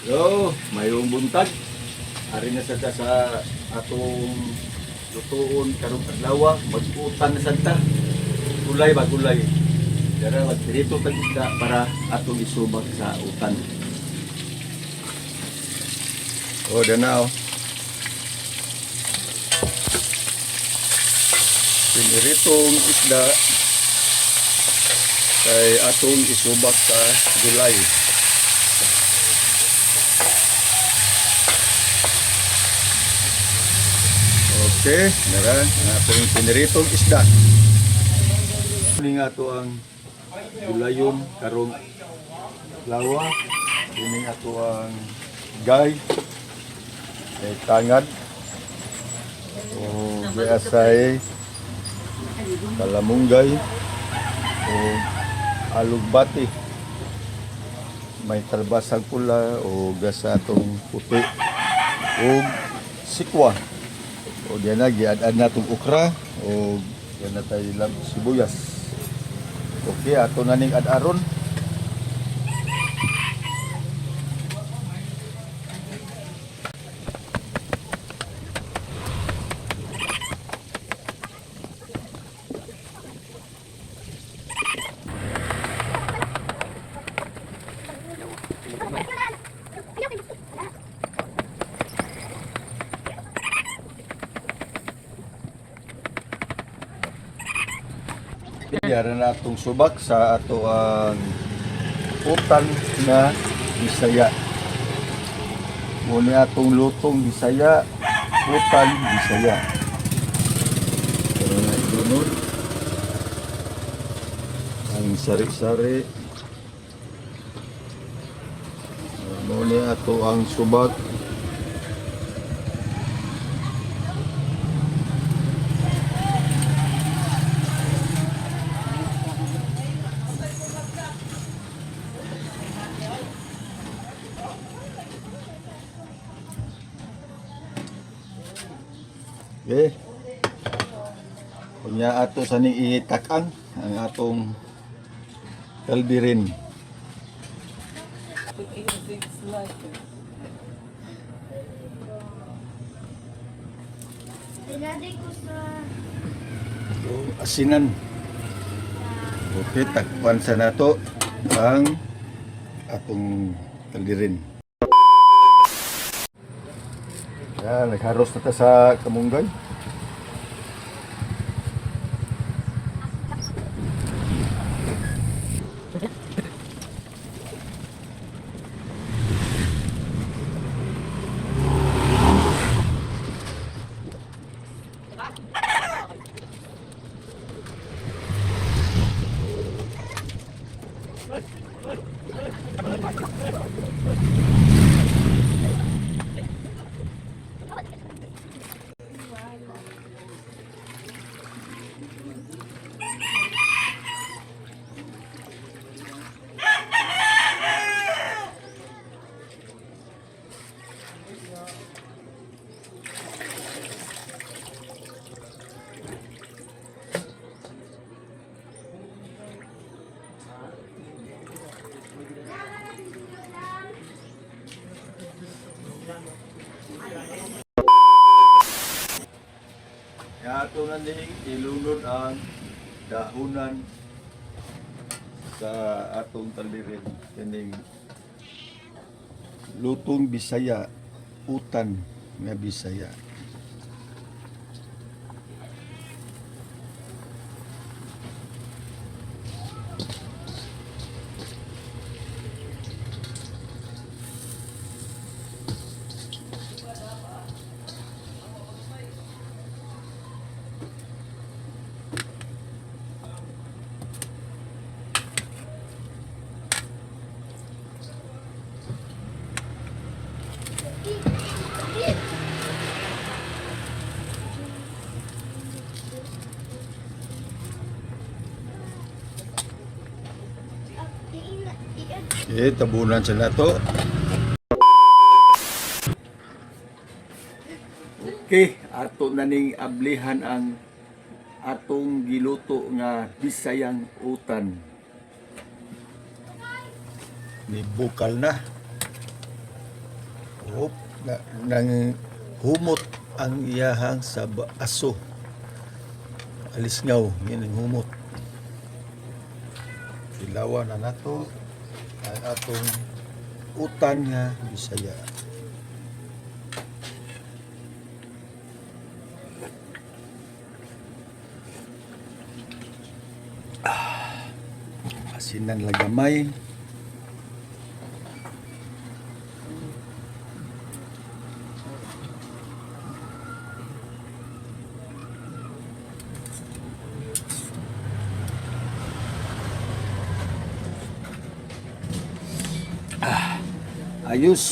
Yo, mayong buntag. Ari na sad ta sa atong lutuon karong adlaw, mag-utan na sad ta. Gulay ba gulay. Dara magpirito tag isda para atong isubak sa utan. Oh, dana oh. Piniritong isda kay atong isubak sa gulay. Okay, nara, ang atong piniritong isda. Ini nga ato ang gulayon karong lawa. Ini nga ato ang gay, ay tangad. O giasay kalamunggay o alugbati. May kalbasang pula o gasa atong puti o sikwa. O diyan na, giad-ad na itong okra o diyan na tayo lang sibuyas. Okay, ato na ning ad-aron. Yara na atong subak sa ato ang utan na Bisaya. Muna atong lutong Bisaya, utan Bisaya. Pero na idunod ang sari-sari. Muna ato ang subak. Okay. Unya ato sa ni itakang ang atong kaldirin. Dinadi ko sa Asinan. Okay, takpan sa nato ang atong kaldirin. Yan, nagharos na ta sa kamunggay. Ato na ning ilunod ang dahunan sa atong talirin kining lutong Bisaya, utan nga Bisaya. Eh, tabunan sa nato. Okay, ato na ning ablihan ang atong giluto nga Bisayang utan. Ni bukal na. Hop, na, nang humot ang iyahang sa aso. Alisngaw, yan ang humot. Tilawa na nato ang atong utan nga Bisaya. Asinan lang gamay. Ayos,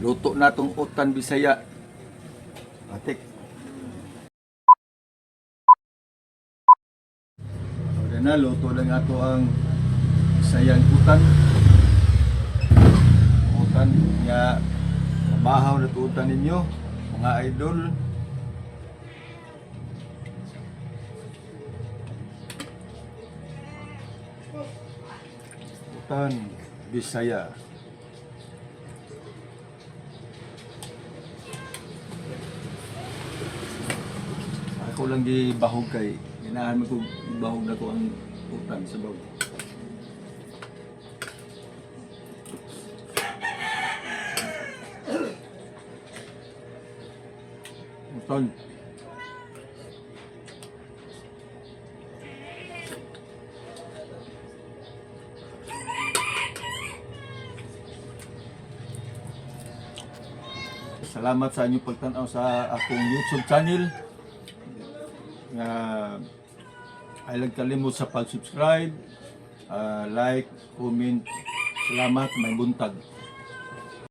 luto na tong utan Bisaya. Atik. Okay na, luto na nga to ang Bisayang utan. Utan nga mabahaw na to utan ninyo, mga idol. Utan Bisaya. Ako lang gibahog kay ganahan man ko bahog na ko ang utan sa bahog. Utan. Salamat sa inyong pagtanaw sa akong YouTube channel nga ay lang kalimot sa pag-subscribe, like, comment. Salamat, may buntag.